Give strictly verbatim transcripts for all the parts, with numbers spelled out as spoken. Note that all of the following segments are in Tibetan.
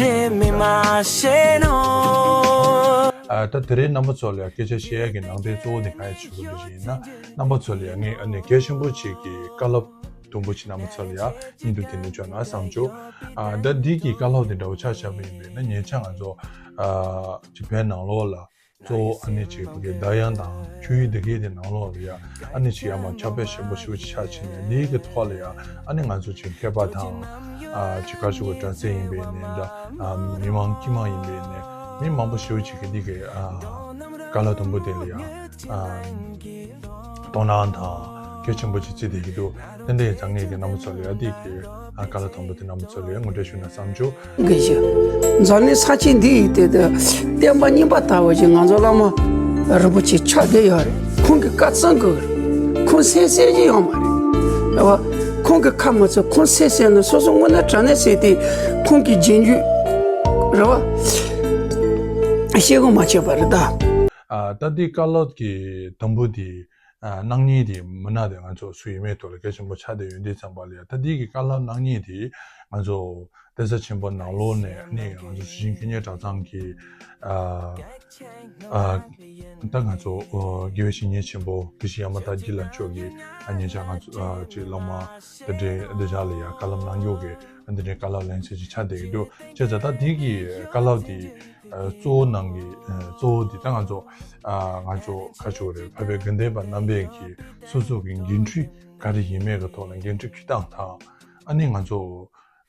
དྲན་མི་མ་ཤེས་ནོ། ཨ། ད་དེ་རིང་རྣམ་པ་ཚོ་ལ་ཡང་སྐད་ཆ་བཤད་ཡ་གི་ནང་དོན་གཙོ་བོ་དེ་གང་ཡིན་ཞུ་དགོས་འདུག་ཅིག་ཡིན་ན། རྣམ་པ་ཚོ་ལ་ཡང་ངས་ཨ་ནི་གལ་ཆེན་པོ་ཅིག་གི་བཀའ་སློབ་དུམ་བུ་ཅིག་རྣམ་པ་ཚོ་ལ་ཡང་སྙིང་བསྡུས་དེ་འདྲ་བྱུང་ན་བསམ་བྱུང་། ཨ། ད་འདི་གི་བཀའ་སློབ་དེ་འདྲ་བོ་ཆ་བཞག་པ་ཡིན་པས་ན། ཉེ་ཆར་ང་ཚོ། ཨ། ཅིག་བོད་ནང་ལོགས་ལ་གཙོ་བོ་ཨ་ནི་ཅིག་བོད་ཀྱི་ད་ཡང་དང་ཆོས་ཡིག་འདི་གའི་དེ་ནང་ལོགས་ལ་ཡང་ཨ་ནི་ཅིག་ཡར་མར་ཁྱབ་སྤེལ་ཞེ་པོ་ཞེ་པོ་ཅིག་ཆགས་ཕྱིན་ནས། འདིའི་གི་ཐོག་ལ་ཡང་ཨ་ནི་ང་ཚོ་ཅིག་མཁས་པ་དང་། ཨ། ཅིག་ག་རེ་ཞུ་དགོས། དྲག་རྩལ་ཡིན་པའི་ནས་འདྲ། ཨ། མི་མང་སྤྱི་དམངས་ཡིན་པའི་ནས་མི་མང་པོ་ཞེ་པོ་ཅིག་གིས་འདི་གི། ཨ། བཀའ་སློབ་དུམ་བུ་དེ་ལ་ཡང་། ཨ། དོ་སྣང་དང་གལ་ཆེན་པོ་ཅིག་བརྩི་བསྡད་ཀྱི་འདུག་དེ་འདྲ་ཡིན་ཙང་ངས་ཀྱི་རྣམ་པ་ཚོ་ལ་ཡང་འདི་གི། ཨ། བཀའ་སློབ་དུམ་བུ་དེ་རྣམ་པ་ཚོ་ལ་ཡང་ངོ་སྤྲོད་ཞུ་ན་བསམ་བྱུང་། དགེ་བཤེས། འཛམ་གླིང་ས་ཆེན་འདི་ཡི་སྟེང་དུ་བསྟན་པ་རྙིང་པ་ལྟ་བུ་ཞིག་ང་ཚོ་བླ་མ་རིན་པོ་ཆེ་ཆགས་བསྡད་ཡོད་རེད། ཁོང་གི་བཀའ་བརྩི་དགོས་རེད། ཁོང་གསལ་གསལ་གྱི་ཡོད་མ་རེད། རེད་བ། ཁོང་གི་ཁ་མ་ཚོ་ཁོང་གསལ་གསལ་ནས་སོ་སོ་དངོས་གནས་དྲང་གནས་ཟེར་ཏེ་ཁོང་གི་རྗེས་འཇུག་རེད་བ། ཤེས་གོ་མ་ཆོད་པ་རེད་ད། ཨ། ད་འདི་བཀའ་སློབ་ཀྱི་དུམ་བུ་འདི། ཨ། གནང་མཁན་དེ་མི་སྣ་དེ་ང་ཚོ་སུ་ཡིན་མིན་ཐོག་ལ་གལ་ཆེན་པོ་ཆགས་བསྡད་ཡོད་འདི་ཙམ་པ་ལ་ཡང་། ད་འདི་གི་བཀའ་སློབ་གནང་མཁན་དེ་ང་ཚོ་གདན་ས་ཆེན་པོ་ནང་ལོགས་ནས་ནི་ང་ཚོ་ཞིང་ཆེན་གྲྭ་ཚང་གི། ཨ། ཨ། ད་ང་ཚོ། ཨ། དགེ་བའི་བཤེས་གཉེན་ཆེན་པོ་དགེ་བཤེས་ཡ་མ་དར་རྒྱས་ལགས་མཆོག་གིས། ཨ། ཉེ་ཆར་ང་ཚོ། ཨ། ཅིག་སློབ་མ་དེ་འདྲའི་འདི་ཆ་ལ་ཡང་བཀའ་སློབ་གནང་རྒྱུ་གི་འདི་འདྲའི་བཀའ་སློབ་ལེན་ཚད་ཅིག་ཆགས་བསྡད་ཀྱི་འདུག་བྱས་ཙང་ད་འདི་གི་བཀའ་སློབ་འདི། ཨ། གཙོ་བོ་ནང་གི། ཨ། གཙོ་བོ་འདི་ད་ང་ཚོ། ཨ། ང་ཚོ་ག་རེ་ཞུ་དགོས་རེད། བོད་པའི་དགེ་ལྡན་པ་རྣམ་པས་ཀྱི་སོ་སོ་གི་འགན་འཁྲི་ག་རེ་ཡིན་མིན་གྱི་ཐོག་ལ་འགན་འཁྲི་འཁྱེར་སྟངས་དང་། ཨ་ནི་ང་ཚོ།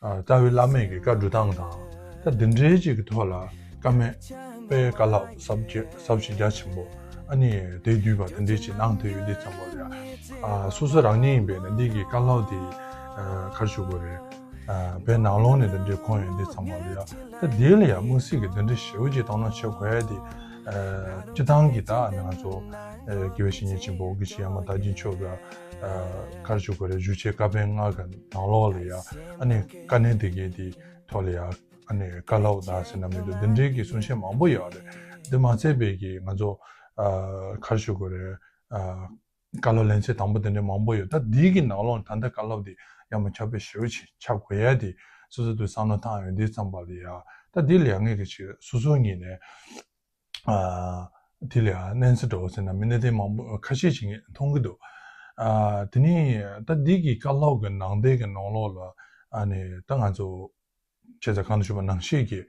ཨ། རྩ་བའི་བླ་མའི་གི་བཀའ་སྒྲུབ་སྟངས་དང་། ད་འདི་འདྲའི་ཅིག་གི་ཐོག་ལ་བཀའ་མེད་པའི་བཀའ་སློབ་ཟབ་ཅིང་ཟབ་ཅིང་རྒྱ་ཆེན་པོ། ཨ་ནི་དེ་བསྡུས་པ་དེ་འདྲའི་ཅིག་གནང་བསྡད་ཡོད་འདི་ཙམ་པ་ལ་ཡང་། ཨ། སོ་སོ་རང་ཉིད་ཡིན་པས་ན་འདི་གི་བཀའ་སློབ་འདི། ཨ། ག་རེ་ཞུ་དགོས་རེད། ཨ། བོད་ནང་ལོགས་ནས་དེ་འདྲའི་ཁོང་ཡོད་འདི་ཙམ་པ་ལ་ཡང་། ད་འདི་ལ་ཡང་དམིགས་བསལ་གྱི་འདི་འདྲའི་ཞེ་པོ་ཅིག་དོ་སྣང་བྱེད་དགོས་ཡ་དེ། ཨ། སྤྱིར་བཏང་གི་ད་ང་ཚོ། ཨ། དགེ་བའི་བཤེས་གཉེན་ཆེན་པོ་དགེ་བཤེས་ཡ་མ་དར་རྒྱས་མཆོག་གི། ཨ། ག་རེ་ཞུ་དགོས་རེད། བཞུགས་བྱེད་བཀའ་པོད་ལྔ་གི་ནང་ལོགས་ལ་ཡང་། ཨ་ནི་དཀའ་གནད་དེ་གའི་དེ་ཐོག་ལ་ཡང་། ཨ་ནི་བཀའ་སློབ་དང་ཟེར་ན་མི་འདུག་འདི་འདྲའི་གི་གསུང་བཤད་མང་པོ་ཡོད་རེད། འདི་མ་ཚད་པའི་གི་ང་ཚོ། ཨ། ག་རེ་ཞུ་དགོས་རེད། ཨ། བཀའ་སློབ་ལེན་ཚད་དང་པོ་དེ་འདྲ་མང་པོ་ཡོད། ད་འདི་གི་ནང་ལོགས་ད་ལྟ་བཀའ་སློབ་འདི་ཡ་མ་ཁྱབ་སྤེལ་ཞེ་པོ་ཅིག་ཆགས་དགོས་ཡ་དེ་སོ་སོ་དུ་བསམ་བློ་བཏང་ཡོད་འདི་ཙམ་པ་ལ་ཡ། ད་འདི་ལ་ཡ་ངས་གི་ཅིག་སོ་སོ་ངོས་ནས། ཨ། འདི་ལ་ཡ་གནས་ཚུལ་འདྲ་བོ་ཟེར་ན་མི་གནས་དེ་མང་པོ་ཁ་ཤས་ཅིག་ངས་མཐོང་གི་འདུག་ཨ། དེ་ནས་ད་འདི་གི་བཀའ་སློབ་གི་ནང་དེ་གི་ནང་ལོགས་ལ། ཨ་ནི་ད་ང་ཚོ། བྱས་ཙང་གང་དུ་ཞུས་པ་ནང་བཞིན་གྱི།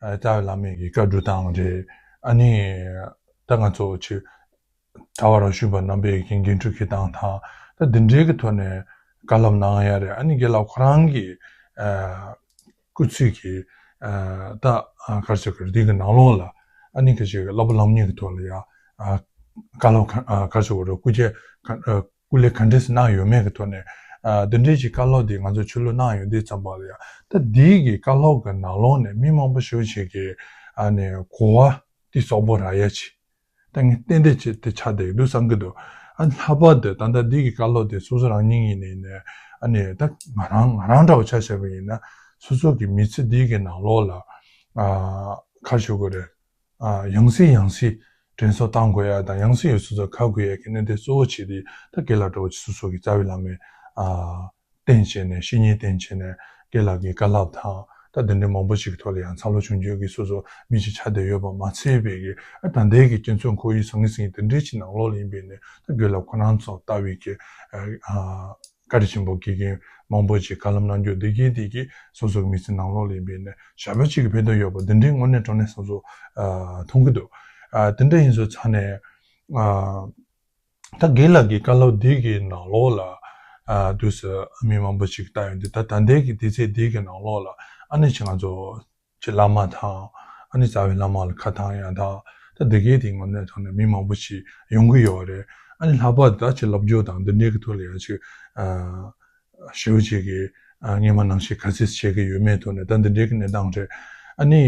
ཨ། རྩ་བའི་བླ་མའི་གི་བཀའ་སྒྲུབ་སྟངས་རེད། ཨ་ནི་ད་ང་ཚོ་ཅིག་གྲྭ་པ་རང་ཞུས་པ་རྣམ་པའི་གི་འགན་འཁྲི་འཁྱེར་སྟངས་དང་། ད་འདི་འདྲའི་གི་ཐོག་ནས་བཀའ་སློབ་གནང་ཡ་རེད། ཨ་ནི་དགེ་ལགས་ཁོ་རང་གི། ཨ། སྐུ་ཚེ་གི། ཨ། ད། ཨ། ག་རེ་ཟེར་དགོས་རེད། འདི་གི་ནང་ལོགས་ལ། ཨ་ནི་ག་ཅིག་བསླབ་པ་སློབ་གཉེར་གི་ཐོག་ལ་ཡ། ཨ། བཀའ་སློབ་ག་ཨ། ག་རེ་ཟེར་དགོས་རེད། སྐུ་ཚེ་ག་ཨ། སྐུ་ལས་ག་འདྲས་སེ་གནང་ཡོད་མེད་ཀྱི་ཐོག་ནས། ཨ། འདི་འདྲའི་ཅིག་བཀའ་སློབ་འདི་ང་ཚོ་ཆོས་ལུགས་གནང་ཡོད་འདི་ཙམ་པ་ལ་ཡ། ད་འདི་གི་བཀའ་སློབ་ཀྱི་ནང་ལོགས་ནས་མི་མང་པོ་ཞེ་པོ་ཅིག་གིས། ཨ་ནི་གོ་བ་འདི་སོག་པོ་རག་ཡ་ཅིག་ད་ངས་ཏན་ཏན་ཅིག་དེ་ཆགས་བསྡད་ཀྱི་འདུག་བསམ་གྱི་འདུག་ཨ། ལྷག་པར་དུ་ད་ལྟ་འདི་གི་བཀའ་སློབ་དེ་སོ་སོ་རང་ཉིད་ཡིན་ནའི་ནས། ཨ་ནི་ད་ང་རང་ང་རང་འདྲ་བོ་ཆ་བཞག་པ་ཡིན་ན། སོ་སོ་གི་མི་ཚེ་འདི་གི་ནང་ལོགས་ལ། ཨ། ག་རེ་ཞུ་དགོས་རེད། ཨ། ཡང་སེ་ཡང་སེ་དྲན་གསོ་བཏང་དགོས་ཡ་དང་། ཡང་སེ་ཡང་སེ་སོ་སོ་ག་དགོས་ཡ་གི་གནད་དོན་གཙོ་བོ་ཅིག་དེ་ད་དགེ་ལགས་འདྲ་བོ་ཅིག་སོ་སོ་གི་རྩ་བའི་བླ་མའི། ཨ། བསྟེན་བྱས་ནས། བཤེས་གཉེན་བསྟེན་བྱས་ནས་དགེ་ལགས་ཀྱི་བཀའ་སློབ་དང་། ད་དེ་འདྲའི་མང་པོ་ཅིག་གི་ཐོག་ལ་ཡང་འཚར་ལོངས་བྱུང་རྒྱུ་གི་སོ་སོ་མི་ཅིག་ཆགས་བསྡད་ཡོད་པ་མ་ཚད་པའི་གི། ཨ། ད་ལྟའི་གི་སྤྱི་ཚོགས་ཁོར་ཡུག་ཟང་ངེ་ཟིང་ངེ་དེ་འདྲའི་ཅིག་ནང་ལོགས་ལ་ཡིན་པས་ནས། ད་དགེ་ལགས་ཁོ་རང་ཚོ་ལྟ་བུའི་གི། ཨ། བཀའ་དྲིན་ཆེན་པོ་དགེ་རྒན་མང་པོ་ཅིག་བཀའ་སློབ་གནང་རྒྱུ་འདི་གའི་འདི་གི་སོ་སོ་གི་མི་ཚེ་ནང་ལོགས་ལ་ཡིན་པས་ནས་ཞབས་པ་ཅིག་གི་ཕན་ཐོགས་ཡོད་པ་འདི་འདྲའི་དངོས་གནས་དྲང་གནས་སོ་སོ། ཨ། མཐོང་གི་འདུག་ཨ། དེ་འདྲ་ཡིན་སོང་ཙང་ནས། ཨ། ད་དགེ་ལགས་ཀྱི་བཀའ་སློབ་འདི་གི་ནང་ལོགས་ལ། ཨ། དུས་སུ་མི་མང་པོ་ཅིག་ལྟ་ཡོང་དུས། ད་ད་ལྟའི་གི་དུས་ཚོད་འདི་གི་ནང་ལོགས་ལ། ཨ་ནི་ཅིག་ང་ཚོ་ཅིག་བླ་མ་དང་། ཨ་ནི་རྩ་བའི་བླ་མ་ལ་ཁ་བཏང་ཡ་དང་། ད་འདི་གའི་དེ་དངོས་གནས་དྲང་གནས་མི་མང་པོ་ཅིག་ཡོང་གི་ཡོད་རེད། ཨ་ནི་ལྷག་པར་དུ་ད་ཅིག་སློབ་སྦྱོང་དང་འདི་འདྲའི་གི་ཐོག་ལ་ཡང་ཅིག་ཨ། ཞེ་པོ་ཅིག་གི། ཨ། སྔོན་མ་ནང་བཞིན་ག་ཚོད་བྱེད་ཀྱི་ཡོད་མེད་ཐོག་ནས་ད་འདི་འདྲའི་གི་གནས་སྟངས་རེད། ཨ་ནི།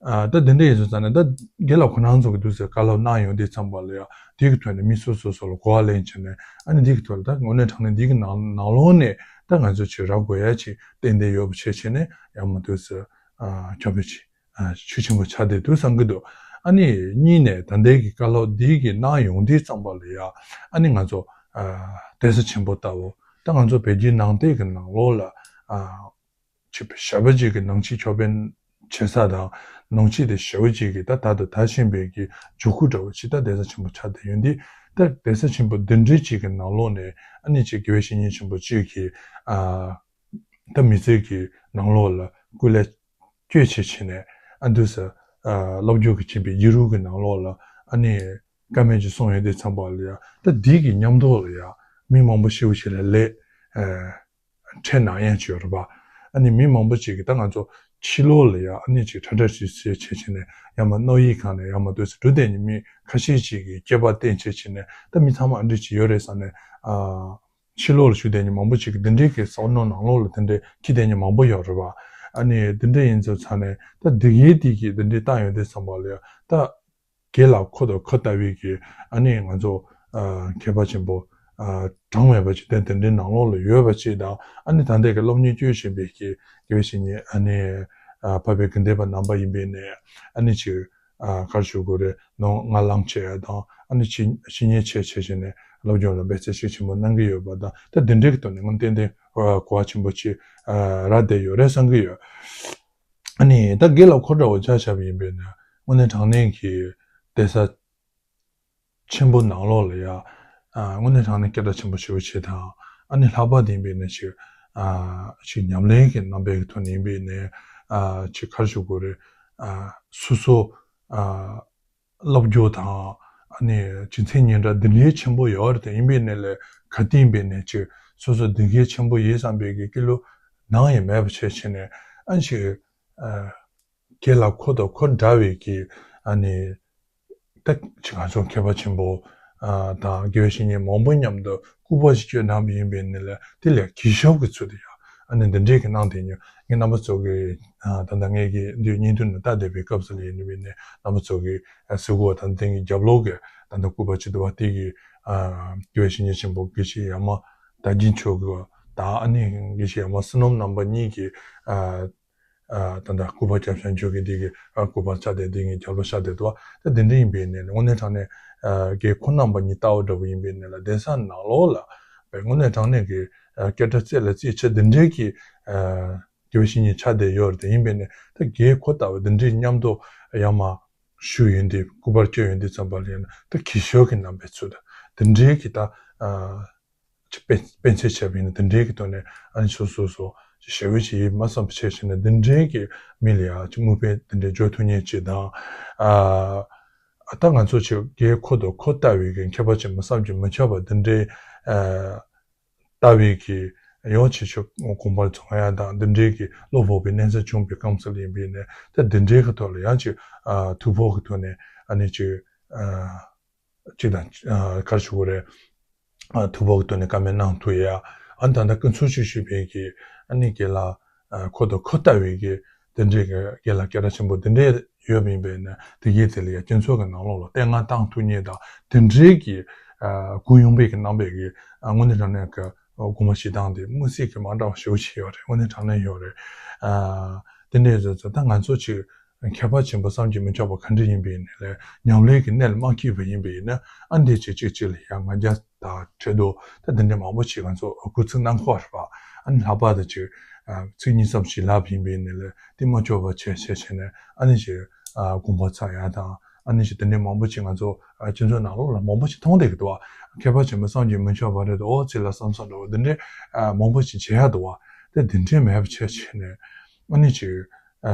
ཨ། ད་འདི་འདྲ་ཡིན་སོང་ཙང་ནས། ད་དགེ་ལགས་ཁོ་རང་ཚོ་གི་དུས་སུ་བཀའ་སློབ་གནང་ཡོང་དུས་ཙམ་པ་ལ་ཡང་། དེ་གི་ཐོག་ནས་མི་སོ་སོ་སོ་ལ་གོ་བ་ལེན་བྱས་ནས། ཨ་ནི་དེ་གི་ཐོག་ལ་ད་དངོས་གནས་དྲང་གནས་འདི་གི་ནང་ནང་ལོགས་ནས་ད་ང་ཚོ་ཅིག་རག་དགོས་ཡ་ཅིག་ཏན་ཏན་ཡོད་པ་བྱས་བྱས་ནས། ཡང་མ་དུས་སུ། ཨ། ཁྱབ་སྤེལ་ཅིག་ཨ། ཤུགས་ཆེན་པོ་ཆགས་བསྡད་འདུག་བསམ་གྱི་འདུག་ཨ་ནི་གཉིས་ནས་ད་ལྟའི་གི་བཀའ་སློབ་འདི་གི་གནང་ཡོང་དུས་ཙམ་པ་ལ་ཡ། ཨ་ནི་ང་ཚོ་ཨ་གདན་ས་ཆེན་པོ་ལྟ་བུ། ད་ང་ཚོ་བོད་བརྒྱུད་ནང་བསྟན་གི་ནང་ལོགས་ལ་ཨ་ཆེད་པའི་ཞབས་པ་ཅིག་གི་ནང་ཆོས་ཕྱོགས་ཕན་བྱེད་ས་དང་། ནང་ཆོས་དེ་ཞབས་པ་ཅིག་གི་ད་ད་དུ་ད་ཤེས་པའི་གི་འཇུག་སྒོ་འདྲ་བོ་ཅིག་ད་གདན་ས་ཆེན་པོ་ཆགས་བསྡད་ཡོད་འདི། ད་གདན་ས་ཆེན་པོ་འདི་འདྲའི་ཅིག་གི་ནང་ལོགས་ནས་ཨ་ནི་ཅིག་དགེ་བའི་བཤེས་གཉེན་ཆེན་པོ་ཅིག་གིས་ཨ་ད་མི་ཚེ་གི་ནང་ལོགས་ལ་སྐུ་ལས་བསྐྱོན་བྱས་བྱས་ནས། ཨ་འདུག་ས་ཨ་སློབ་སྦྱོང་གི་བྱིན་པའི་བརྒྱུད་རིམ་གི་ནང་ལོགས་ལ་ཨ་ནི་བཀའ་མོལ་ཅིག་གསུངས་ཡོད་དུས་ཙམ་པ་ལ་ཡ། ད་འདི་གི་མཉམ་དུ་ལ་ཡ་མི་མང་པོ་ཤི་བོ་ཞིག་ལ་ལས་ཨ་འཕྲད་ན་ཡང་ཅིག་ཡོད་རེད་པ། ཨ་ནི་མི་མང་པོ་ཅིག་གིས་ད་ང་ཚོ་ཕྱི་ལོགས་ལ་ཡ་ཨ་ནི་ཅིག་ཁྲ་ཁྲ་ཞིག་བྱས་བྱས་བྱས་ནས། ཡང་མ་གནམ་ཡིག་སྒང་ནས་ཡང་མ་འདུག་ས་འགྲོ་བསྡད་མཁན་མི་ཁ་ཤས་ཅིག་གིས་སྐྱེས་པ་བསྟན་བྱས་བྱས་ནས། ད་མི་ཚང་མ་ཨ་འདྲ་ཅིག་ཡོད་རེད་བསམ་ནས། ཨ་ཕྱི་ལོགས་ལ་བཞུགས་བསྡད་མཁན་མང་པོ་ཅིག་གིས་འདི་འདྲའི་གི་བསམ་བློ་ནང་ལོགས་ལ་དེ་འདྲའི་འཁྱེར་བསྡད་མཁན་མང་པོ་ཡོད་རེད་པ། ཨ་ནི་འདི་འདྲ་ཡིན་ཙང་ཙང་ནས་ད་འདི་གའི་འདི་གིས་འདི་འདྲའི་བཏང་ཡོང་དུས་ཙམ་པ་ལ་ཡ། ད་དགེ་ལ་འཁོར་དང་འཁོར་ལྟ་བུའི་གི་ཨ་ནི་ང་ཚོ་ཨ་མཁས་པ་ཆེན་པོ་ཨ་གྲངས་མེད་པ་ཅིག་དེ་དེ་འདྲའི་ནང་ལོགས་ལ་ཡོད་པ་ཅིག་དང་། ཨ་ནི་ད་ལྟའི་གི་སློབ་གཉེར་སྐྱོན་བཞིན་པའི་གི་དགེ་བའི་བཤེས་གཉེན། ཨ་ནི་ཨ་འཕགས་པའི་དགེ་འདུན་པ་རྣམ་པ་ཡིན་པས་ནས། ཨ་ནི་ཅིག་ཨ་ག་རེ་ཞུ་དགོས་རེད། ནོར་སྔ་ལངས་བྱས་ཡ་དང་། ཨ་ནི་ཕྱི་ཕྱི་ཉིན་བྱས་བྱས་བྱས་ནས་སློབ་སྦྱོང་ལ་འབད་བརྩོན་ཤུགས་ཆེན་པོ་གནང་གི་ཡོད་པ་དང་། ད་དེ་འདྲའི་གི་ཐོག་ནས་ང་ཏན་ཏན་ཨ་གོ་བ་ཆེན་པོ་ཅིག་ཨ་རག་བསྡད་ཡོད་རེད་བསམ་གི་ཡོད། ཨ་ནི་ད་དགེ་ལ་འཁོར་འདྲ་བོ་ཆ་བཞག་པ་ཡིན་པས་ན། དངོས་གནས་དྲང་གནས་ཀྱི་གདན་ས་ཆེན་པོ་ནང་ལོགས་ལ་ཡ། ཨ་དངོས་གནས་དྲང་གནས་སྐད་གྲགས་ཆེན་པོ་ཞེ་པོ་ཅིག་དང་། ཨ་ནི་ལྷག་པར་དུ་ཡིན་པས་ན་ཅིག་ཨ་ཅིག་ཉམས་ལེན་གྱི་རྣམ་པའི་གི་ཐོག་ནས་ཡིན་པས་ན། ཨ་ཅིག་ག་རེ་ཞུ་དགོས་རེད། ཨ་སོ་སོ་ཨ་སློབ་སྦྱོང་དང་། ཨ་ནི་སྦྱོང་ཚན་སྙན་གྲགས་འདི་འདྲའི་ཆེན་པོ་ཡོད་རེད་དེ། ཡིན་པས་ན་ལས་ག་དུས་ཡིན་པས་ན་ཅིག་སོ་སོ་འདི་གའི་ཆེན་པོ་ཡིན་བསམ་པའི་གི་སྐྱིད་ལོ་ནམ་ཡང་མེད་པ་བྱས་བྱས་ནས། ཨ་ཅིག་ཨ་དགེ་ལ་འཁོར་དང་འཁོར་འདྲ་བའི་གི་ཨ་ནི་ད་ཅིག་ང་ཚོ་མཁས་པ་ཆེན་པོ་ཨ་དང་དགེ་བའི་བཤེས་གཉེན་མང་པོ་མཉམ་དུ་སྐུ་པར་ཞིག་བསྐྱོན་གནང་བ་ཡིན་པས་ན་ལས། དེ་ལས་གུས་ཞབས་ཀྱི་ཚུལ་དུ་ཡ། ཨ་ནི་འདི་འདྲའི་གི་གནང་བསྡད་མྱོང་། ངས་རྣམ་པ་ཚོ་གི་ཨ་ད་ལྟ་ངས་ཀྱི་འདི་བརྙན་ཐུང་ནང་ལྟ་བསྡད་པའི་སྐབས་སུ་ལ་ཡིན་པས་ན། རྣམ་པ་ཚོ་གི་ཨ་གཟིགས་སྐོར་དང་། དེང་གི་རྒྱབ་ལོགས་ཀྱི་ད་ལྟ་སྐུ་པར་ཅིག་འདུག་པ། དེ་གི་ཨ་དགེ་བའི་བཤེས་གཉེན་ཆེན་པོ་དགེ་བཤེས་ཡ་མ་དར་རྒྱས་མཆོག་གི་དང་། ཨ་ནི་དགེ་བཤེས་ཡ་མ་བསོད་ནམས་རྣམ་པ་གཉིས་ཀྱི་ཨ་ཨ་ད་ལྟ་སྐུ་པར་རྒྱབ་ཤ་འཇོག་གི་འདི་གི་ཨ་སྐུ་པར་ཆགས་བསྡད། འདི་ངའི་རྒྱབ་ལོགས་ཆགས་བསྡད་འདུག་པ། ད་འདི་འདྲ་ཡིན་པས་ན་དངོས་གནས་དྲང་གནས་ཨ་དགེ་འཁོར་རྣམ་པ་གཉིས་ལྟ་བུ་འདྲ་བོ་ཡིན་པས་ན་ལས། གདན་ས་ནང་ལོགས་ལ་བས་དངོས་གནས་དྲང་གནས་ཀྱི་ཨ་སྐད་གྲགས་རྩེ་ལ་རྩེ་ཆེ་འདི་འདྲའི་གི་ཨ་དགེ་བའི་བཤེས་གཉེན་ཆགས་བསྡད་ཡོད་རེད་དེ། ཡིན་པས་ན་ད་དགེ་འཁོར་ལྟ་བུ་འདི་འདྲའི་མཉམ་དུ་ཡ་མ་བཞུགས་ཡོང་དུས། སྐུ་པར་བསྐྱོན་ཡོང་དུས་ཙམ་པ་ལ་ཡིན་ན། ད་གུས་ཞབས་ཀྱི་རྣམ་པའི་ཚུལ་དུ་འདི་འདྲའི་གི་ད་ཨ་ཅིག་དཔེ་དཔེ་མཚོན་བྱས་པ་ཡིན་ན། འདི་འདྲའི་གི་ཐོག་ནས་ཨ་ནི་སོ་སོ་སོ་ཞེ་པོ་ཅིག་ཡིད་མ་བསམ་པ་བྱས་བྱས་ནས། འདི་འདྲའི་གི་མི་ལ་ཡ་ཅིག་མིག་དཔེ་འདི་འདྲའི་འཇོག་ཐུབ་མཁན་ཅིག་དང་། ཨ་ད་ང་ཚོ་ཅིག་དགེ་འཁོར་དང་འཁོར་ལྟ་བུའི་གི་མཁས་པ་ཆེན་པོ་བསམ་གྱིས་མི་ཁྱབ་པ་འདི་འདྲའི་ཨ་ལྟ་བུའི་གི་ཡང་ཅིག་ཅིག་དགོངས་པ་རྫོགས་ཡ་དང་། འདི་འདྲའི་གི་བློ་ཕོག་པའི་གནས་ཚུལ་བྱུང་བའི་སྐབས་སུ་ལ་ཡིན་པས་ན། ད་འདི་འདྲའི་གི་ཐོག་ལ་ཡང་ཅིག་ཨ་ཐུགས་ཕོག་གི་ཐོག་ནས་ཨ་ནི་ཅིག་ཨ་ཅིག་དང་ཨ་ག་རེ་ཞུ་དགོས་རེད། ཨ་ཐུགས་ཕོག་གི་ཐོག་ནས་བཀའ་མོལ་གནང་ཐུབ་ཡ། ཨ་ནི་ད་ལྟ་སྐུ་མཚམས་ཤིག་ཞུས་པའི་གི་ཨ་ནི་དགེ་ལ་ཨ་འཁོར་དང་འཁོར་ལྟ་བུའི་གི་དེ་འདྲའི་གི་དགེ་ལ་སྐད་གྲགས་ཆེན་པོ་དེ་འདྲའི་ཡོད་པ་ཡིན་པས་ན། དེ་གའི་དེ་ལ་ཡ་སྤྱི་ཚོགས་ཀྱི་ནང་ལོགས་ལ་བསྟོད་བསྔགས་བཏང་ཐུབ་མཁན་དང་། དེ་འདྲའི་གི་ཨ་གུ་ཡངས་པའི་གི་རྣམ་པའི་གི་ཨ་དངོས་གནས་དྲང་གནས་ཀྱི་དགོངས་པ་བཞེས་སྟངས་དེ་མི་སྲིད་ཀྱི་མ་འདྲ་བ་ཞེ་པོ་ཅིག་ཡོད་རེད། དངོས་གནས་དྲང་གནས་ཡོད་རེད། ཨ་དེ་འདྲའི་བཟོ་ཚོ་ད་ང་ཚོ་ཅིག་མཁས་པ་ཆེན་པོ་བསམ་གྱིས་མི་ཁྱབ་པ་ག་འདྲ་ཡིན་པ་ཡིན་ནའི་ལས། ཉམས་ལེན་གྱི་གནས་ལ་མ་འཁྱོལ་བ་ཡིན་པ་ཡིན་ན། ཨ་འདི་ཅིག་ཅིག་ཅིག་ལ་ཡ་ང་རྒྱལ་དང་ཁྲེལ་དོགས་ད་འདི་འདྲ་མང་པོ་ཅིག་ང་ཚོ་འགོ་ཚུགས་གནང་གི་ཡོད་རེད་པ། ཨ་ནི་ལྷག་པར་དུ་ཅིག་ཨ་ཚིག་གཉིས་ཙམ་ཞིག་ལབ་པ་ཡིན་པ་ཡིན་ནའི་ལས། དེ་མ་ལྕོགས་པ་བྱས་བྱས་བྱས་ནས་ཨ་ནི་ཅིག་ཨ་དགོངས་པ་ཚ་ཡ་དང་། ཨ་ནི་ཅིག་དེ་འདྲ་མང་པོ་ཅིག་ང་ཚོ་ཨ་སྤྱི་ཚོགས་ནང་ལོགས་ལ་མང་པོ་ཅིག་མཐོང་བསྡད་ཀྱི་འདུག་པ། མཁས་པ་ཆེན་པོ་བསམ་གྱིས་མི་ཁྱབ་པ་རེད་འདུག་ཨོ་ཙི་ལ་བསམ་བསམ་འདྲ་བོ་འདི་འདྲ་ཨ་མང་པོ་ཅིག་བྱེད་ཡ་འདུག་པ། དེ་འདི་འདྲ་མེད་པ་བྱས་བྱས་ནས་ཨ་ནི་ཅིག་ཨ་